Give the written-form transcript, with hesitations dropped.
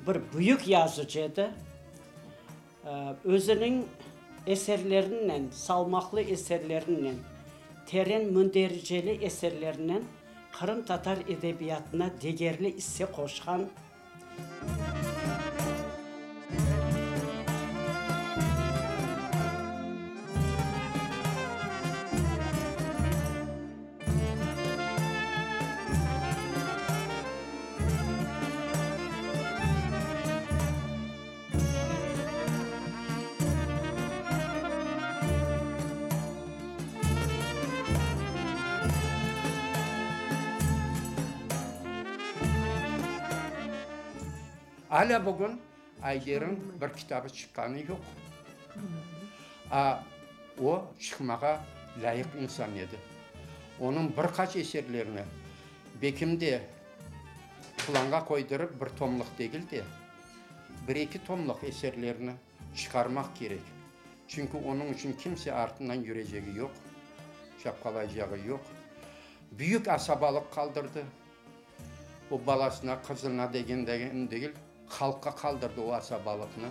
Bir büyük yazıcı edi. Özüniñ eserlerinen, salmaqlı eserlerinen, teren mündericeli eserlerinen qırımtatar edebiyatına degerli isse qoşqan. Alâ bugün Ayderniñ bir kitabı çıqqanı yoq. A, o, çıqmağa lâyıq insan edi. Onıñ bir qaç eserlerini bekim de planğa qoydurıp, bir tomlıq degil de, bir-eki tomlıq eserlerini çıqarmaq kerek. Çünki onıñ içün kimse artından yürecegi yoq, çapqalaycağı yoq. Büyük asabalıq qaldırdı. O balasına, qızına degen degil, halqqa qaldırdı o asabalıqnı.